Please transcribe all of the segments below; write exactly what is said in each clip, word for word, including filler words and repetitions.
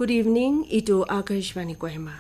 Good evening, itu Akashvani Kohima.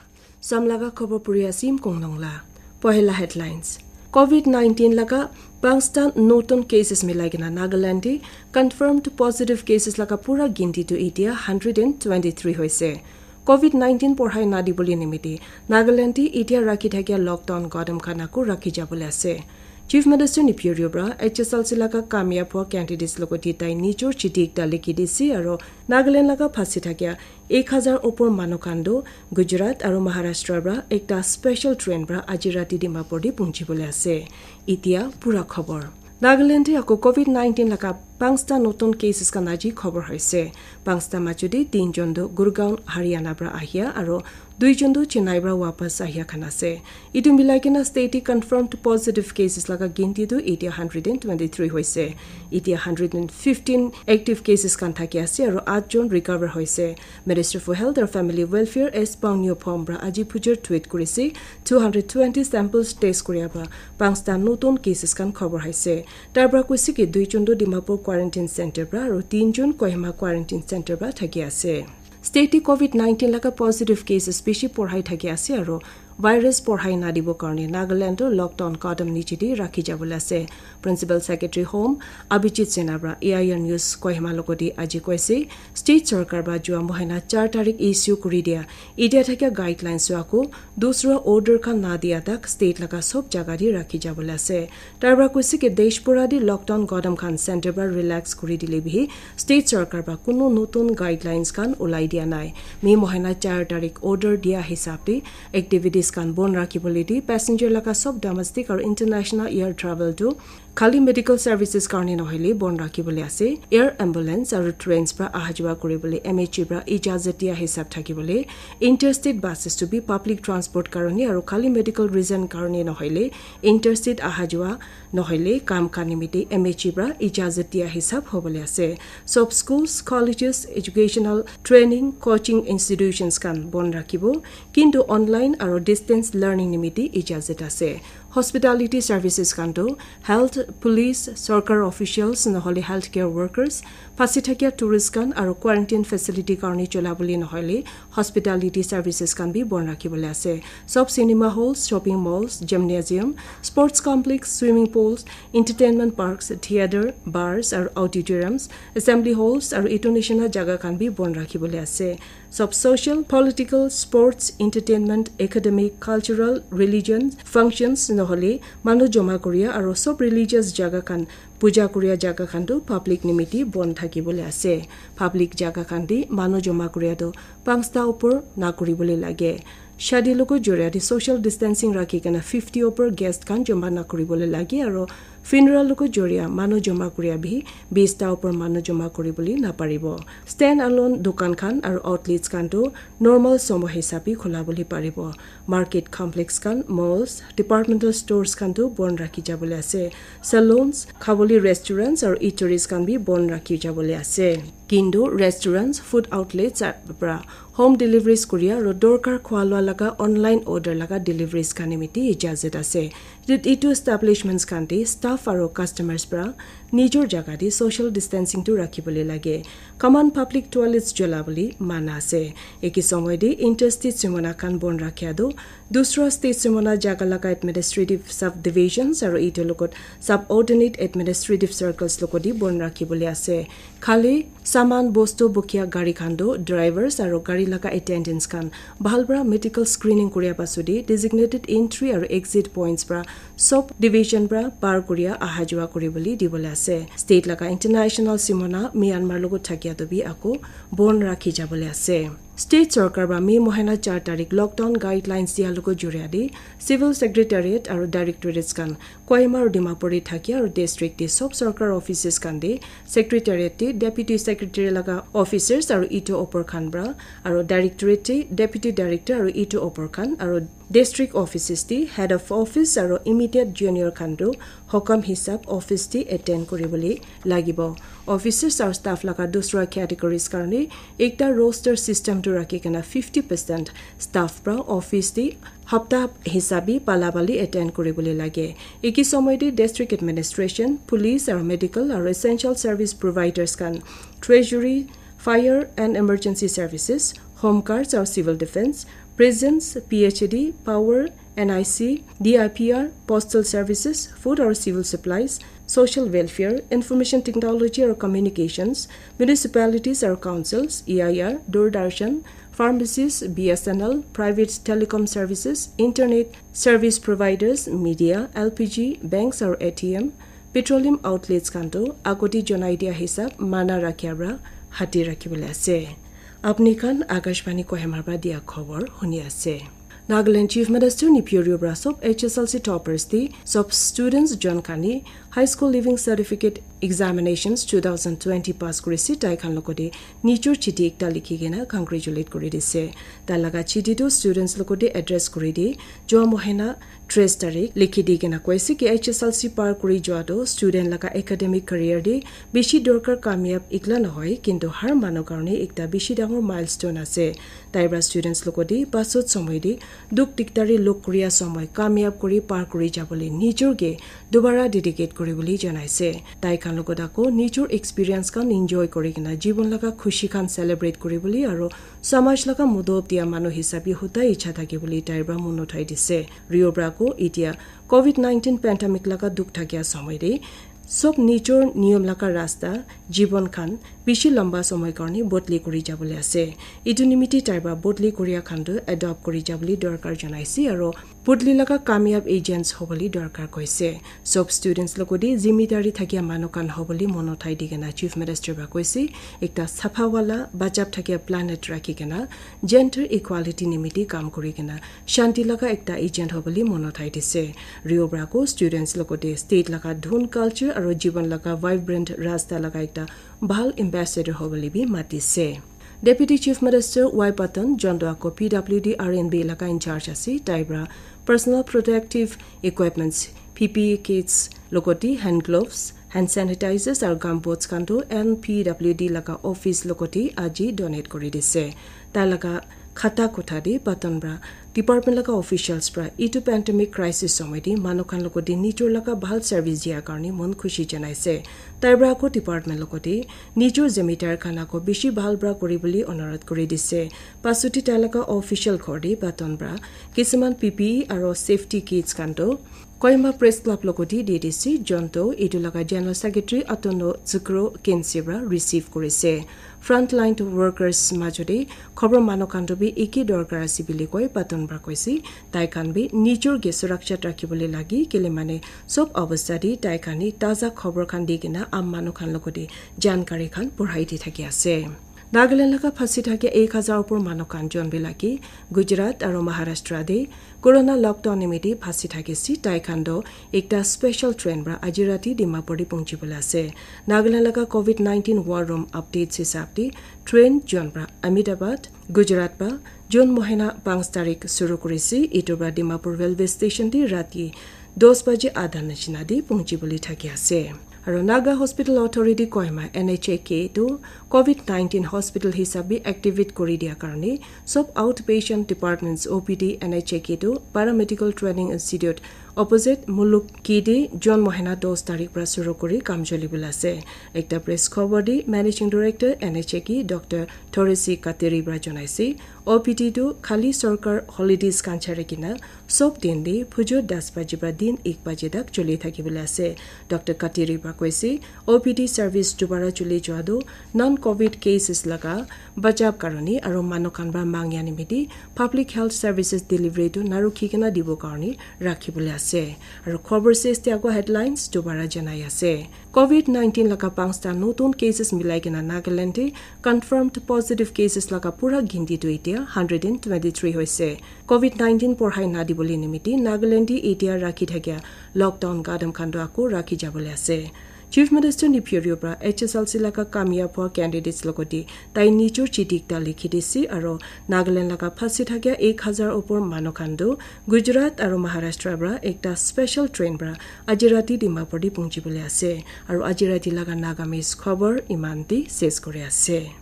Samlaga khobor puri asim kongnong la. Pohela headlines. COVID nineteen laga pangsta notun cases milai kena Nagaland te confirmed positive cases laga pura ginti tu itia hundred and twenty-three hoise. COVID nineteen porhai nadi boli nimiti Nagaland te itia rakhi thakia lockdown kadam khan aku rakhi jabole ase. Chief Minister Neiphiu Rio pra H S L C laga kamyab hua candidates logoti tai nijor chiti ekta likhi dise aro Nagaland laga phasi thakia ek hazar opor manu khan tu Gujarat aro Maharashtra pra ekta special train pra aji rati Dimapur te punchibole ase. Itia pura khobor. Nagaland te ako COVID nineteen laga pangsta notun cases khan aji khobor hoise. Pangsta machu te tinjon tu Gurgaon, Haryana pra ahia aro duijon tu Chennai pra wapas ahia khan ase. Itu milai kena state te confirmed positive cases laga ginti tu itia hundred and twenty-three hoise. Itia hundred and fifteen active cases khan thaki ase aro aat jon recover hoise. Minister for Health and Family Welfare S Pangyo Phom pra aji phujor tweet kurise, two hundred twenty samples test kuria pra pangsta notun cases khan khobor haise. Tar pra kuise ki duijon tu Dimapur quarantine center pra aro tinjon Kohima quarantine center pra thaki ase. State te COVID nineteen laga positive cases bishi porhai thaki ase aro virus porhai nadibo karne Nagaland to lockdown kadam niche te rakhi jabole ase. Principal Secretary Home Abhijit Sinha pra A I R News Kohima logoti aji koise, state sarkar pra jua mohina char tarik issue kuri dia itia thakia guidelines wa aku dusra order khan na dia tak state laga sob jaga te rakhi jabole ase. Tar pra kuise ki desh pura te lockdown kadam khan center pra relax kuri dile bihi state sarkar pra kunu notun guidelines khan ulai dia nai. May mohina char tarik order dia hisab te activities khan bon rakhi bole di passenger laga sob domestic aro international air travel tu khali medical services karne nohoile bon rakhi bole ase. Air ambulance aro trains pra aha jua kuri bole M H A pra ijazat dia hisab thaki bole, interstate buses tu bi public transport karne aro khali medical reason karne nohoile interstate aha jua nohoile kam khan nimite M H A pra ijazat dia hisab hobole ase. Sob schools, colleges, educational training, coaching institutions khan bon rakhibo, kintu online aro distance learning nimite ijazat ase. Hospitality services khan tu health, police, sarkar officials nohole healthcare workers, phasi thakia tourist khan aro quarantine facility karne chola bole nohole hospitality services khan bi bon rakhi bole ase. Sob cinema halls, shopping malls, gymnasium, sports complex, swimming pools, entertainment parks, theatre, bars aro auditoriums, assembly halls aro itu nishina jaga khan bi bon rakhi bole ase. Sob social, political, sports, entertainment, academic, cultural, religion functions nohole manu joma kuria aro sob religious jaga khan puja kuria jaga khan tu public nimite bon thaki bole ase. Public jaga khan te manu joma kuria tu pangsta upor na kuri bole lage. Shadi logo joria te social distancing rakhi kena fifty upor guest khan joma na kuri bole lage aro funeral logo joria manu joma kuria bi bista upor manu joma kuri bole na paribo. Stand alone dukan khan aro outlets khan tu normal somo hisabi khula bole paribo. Market complex khan, malls, departmental stores khan tu bon rakhi jabole ase. Salons, khabole restaurants aro eateries khan bi bon rakhi jabole ase. Kintu restaurants, food outlets pra home deliveries kuria aro dorkar khwa lua laga online order laga deliveries khan nimite ijazat ase. It-, itu establishments khan te staff aro customers pra nijor jaga te social distancing tu rakhi bole lage. Common public toilets jola bole mana ase. Eki somoy te interstate simona khan bon rakhia tu dusra state simona jaga laga administrative subdivisions aro itu logot subordinate administrative circles logot te bon rakhi bole ase. Khali saman bostu bukia gari khan tu drivers aro gari laga attendants khan bhal pra medical screening kuria pasudi designated entry aro exit points pra sob division pra par kuria aha jua kuri bole dibole ase. State laga international simona Myanmar logot thakia tu bi ako bon rakhi jabole ase. State sarkar pra May mohina char tarik lockdown guidelines dia logo joria te civil secretariat aro directorates khan Kohima aro Dimapur te thakia aro district te sob sarkar offices khan te secretariat te deputy secretary laga officers aro itu upor khan pra aro directorate te deputy director aro itu upor khan aro district offices te head of office aro immediate junior khan tu hokam hisab office te attend kuri bole lagibo. Officers aro staff laga dusra categories karne ekta roster system tu rakhi kena fifty percent staff pra office te hapta hisabi pala pali attend kuri bole lage. Eki somoy te district administration, police aro medical aro essential service providers khan, treasury, fire and emergency services, Home Guards or Civil Defense, Prisons, P H E D, Power, N I C, D I P R, Postal Services, Food or Civil Supplies, Social Welfare, Information Technology or Communications, Municipalities or Councils, E I R, Doordarshan, Pharmacies, B S N L, Private Telecom Services, Internet Service Providers, Media, L P G, Banks or A T M, Petroleum Outlets khan tu agoti jonai dia hisab mana rakhia pra hati rakhibole ase. Apni khan Akashvani Kohima pra dia khobor huni ase. Nagaland Chief Minister Neiphiu Rio pra sob H S L C toppers te sob students jon khan ni High School Leaving Certificate Examinations two thousand twenty pass kuri se tai khan logote nijor chiti ekta likhi kena congratulate kuri dise. Tai laga chiti tu students logote address kuri di jua mohena tres tarik likhi di kena koise ki H S L C par kuri jua tu student laga academic career de bishi dorkar kamyab ikla nohoi, kintu har manu karone ekta bishi dangor milestone ase. Tai pra students logote pasot somoy de duk diktari lok kuria somoy kamyab kuri par kuri jabole nijor ke dobara dedicate kuri bole janaise. Tai khan logot ako nijor experience khan enjoy kuri kena jibon laga khushi khan celebrate kuri bole aro samaj laga modop dia manu hisabe hutai icha thake bole tai pra mon uthai dise. Rio pra ko itia COVID nineteen pandemic laga duk thakia somoy de sob nijor niyom laga rasta jibon khan bishi lamba somoy karone bodli kuri jabole ase. Etu nimiti tai pra bodli kuria khan tu adopt kuri jabole dorkar janaise aro bodli laga kamyab agents hobole dorkar koise. Sob students logote zimidari thakia manu khan hobole mon uthai di kena Chief Minister pra koise, ekta sapha wala bachap thakia planet rakhi kena gender equality nimiti kam kuri kena shanti laga ekta agent hobole mon uthai dise. Rio pra ko students logote state laga dhun culture aro jibon laga vibrant rasta laga ekta bhal ambassador hobole bi matise. Deputy Chief Minister Y Patton, jonto ako P W D R and B laga in charge ase, tai pra personal protective equipments, P P E kits, logote hand gloves, hand sanitizers aru gumboots khan tu N P W D laga office logote aji donate kuri dise. Tai laga khata kotha de Patton pra department laga officials pra etu pandemic crisis somoy de manu khan logote nijor laga bhal service dia karone mon khushi janaise. Tai pra ako department logote nijor zimidar khan ako bishi bhal pra kuri bole onurodh kuri dise. Pasuti tai laga official ghor de Patton pra kisuman P P E aro safety kits khan tu Kohima Press Club logote di dise, jonto etu laga General Secretary Atono Zukro Kensi pra receive kurise. Frontline workers majote khobor manu khan tu bi eki dorkar ase bili koi Patton pra koise. Tai khan bi nijor ke surakshat rakhibole lage kile mane sob obostha de tai khan ni taza khobor khan di kena am manu khan logote jankari khan porhai di thaki ase. Nagaland laga phasi thakia ek hazar upor manu khan jon bila ki Gujarat aro Maharashtra de corona lockdown nimiti phasi thaki si tai khan do ekta special train pra aji rati Dimapur de pongchi bole ase. Nagaland laga COVID nineteen war room updates hisab de train jon pra Ahmedabad, Gujarat pra June mohina panch tarik suru kuri si etu pra Dimapur railway station de rati dos baji adha nishina de pongchi bole thaki ase. Aro Naga Hospital Authority Kohima N H A K tu COVID nineteen hospital hisab bi activate kuri dia karone sob outpatient departments O P D N H A K tu Paramedical Training Institute opposite Muluk ki de June mohina dos tarik pra suru kuri kam choli bole ase. Ekta press khobor de Managing Director N H A K Doctor Thoresi Kateri pra janaise. O P D tu khali sorkar holidays khan chari kena sob din de phujo das baji pra din ek baji tak choli thaki bole ase. Doctor Kateri pra koise, O P D service dobara choli jua tu non-COVID cases laga bachap karone aro manu khan pra mangya nimiti public health services delivery tu narukhi kena dibo karone rakhi bole ase. Aro khobor ses te ako headlines dobara janai ase. COVID nineteen laga panchta notun cases milai kena Nagaland te confirmed positive cases laga pura ginti tu etia hundred and twenty three hoise. COVID nineteen porhai nadi bole nimiti Nagaland te etia rakhi thakia lockdown kadam khan tu ako rakhi jabole ase. Chief Minister Neiphiu Rio pra H S L C laga kamyab hua candidates logote tai nijor chiti ekta likhi dise aro Nagaland laga phasi thakia ek hazar upor manu khan tu Gujarat aro Maharashtra pra ekta special train pra aji rati Dimapur de pongchi bole ase. Aro aji rati laga Nagamese khobor iman de ses kuri ase.